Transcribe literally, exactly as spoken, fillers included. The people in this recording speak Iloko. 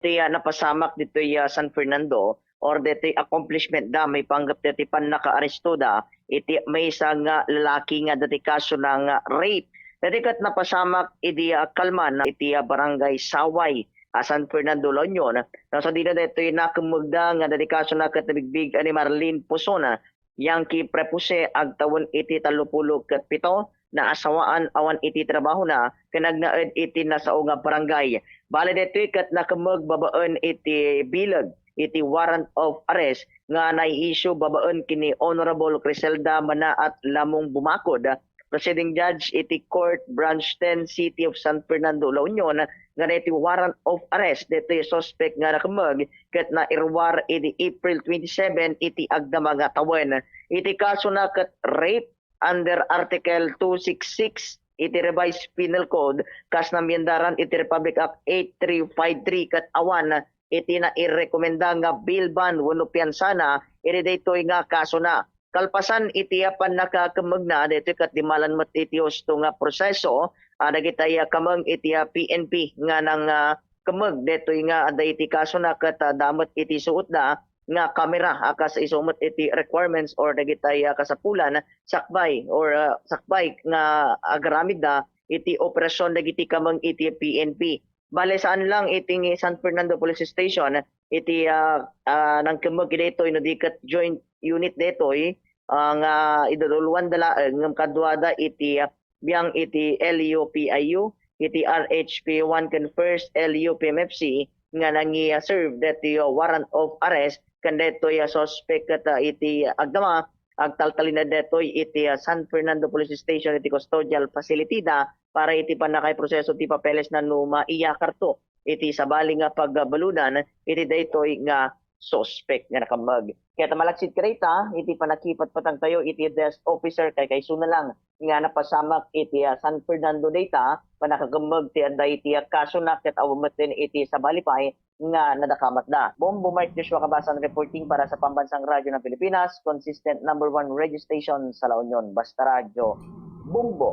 ti, ah, napasamak ditoy, ah, San Fernando or ditoy accomplishment da maipanggep ditoy pannakaaresto da iti maysa nga lalaki nga dati kaso na nga rape. Dati ket napasamak idi, ah, kalman iti, ah, barangay Saway, ah, San Fernando, La Union. Nasa dina ditoy nakemmegda nga dati kaso na ket nabigbig ni Marlene Pusona, Yankee Prepuse, agtawen iti tallopulo ket pito, naasawaan awan iti trabahona ken agnaed iti nasao nga barangay. Bale ditoy ket nakemmeg babaen iti bileg iti warrant of arrest nga nai-issue babaen ken ni Honorable Criselda Manaat Lamong Bumakod, presiding judge iti Court Branch ten, City of San Fernando, La Union, nga daytoy warrant of arrest daytoy suspect nga nakemmeg ket nairuar idi April twenty-seven iti agdama nga tawen. Iti kaso na ket rape under Article two six six iti Revised Penal Code, kas namiendaran iti Republic Act eight three five three ket awan iti nairekomenda nga bail bond wenno piansana iti daytoy nga kaso na. Kalpasan iti, ah, pannakakemmegna, daytoy ket dimalan met iti husto nga proseso, ah, dagiti, ah, kameng iti, ah, P N P nga nang, ah, kemmeg daytoy nga adda iti kaso na ket, ah, adda met iti suotda nga kamera, ah, kas isu met iti requirements or dagiti, ah, kasapulan sakbay or, ah, sakbay nga agaramidda iti operasyon dagiti kameng iti P N P. Bale, saan lang iti ngi San Fernando Police Station, iti, ah, ah, nangkemmeg daytoy no di ket joint unit daytoy, ah, nga iduduluan da laeng ngem kaduada iti, ah, biang iti L U P I U, iti R H P one ken First L U P M F C nga nangi-serve daytoy, ah, warrant of arrest ken daytoy, ah, suspect ket, ah, iti agdama agtaltalina daytoy iti, ah, San Fernando Police Station iti custodial facility da para iti pannakaiproseso ti papeles na no maiyakarto iti sabali nga pagbaludan iti daytoy nga suspek nga nakemmeg. Ket malaksid kadayta, iti pannakipatpatangtayo iti desk officer, kaykaysona lang nga napasamak iti, ah, San Fernando dayta, pannakakemmeg ti adda iti, ah, kaso na ket awan metten iti sabali pay nga nadakamatda. Bombo Mark Joshua Kabasan reporting para sa Pambansang Radyo ng Pilipinas, consistent number one radio station sa La Union, Basta Radyo, Bombo!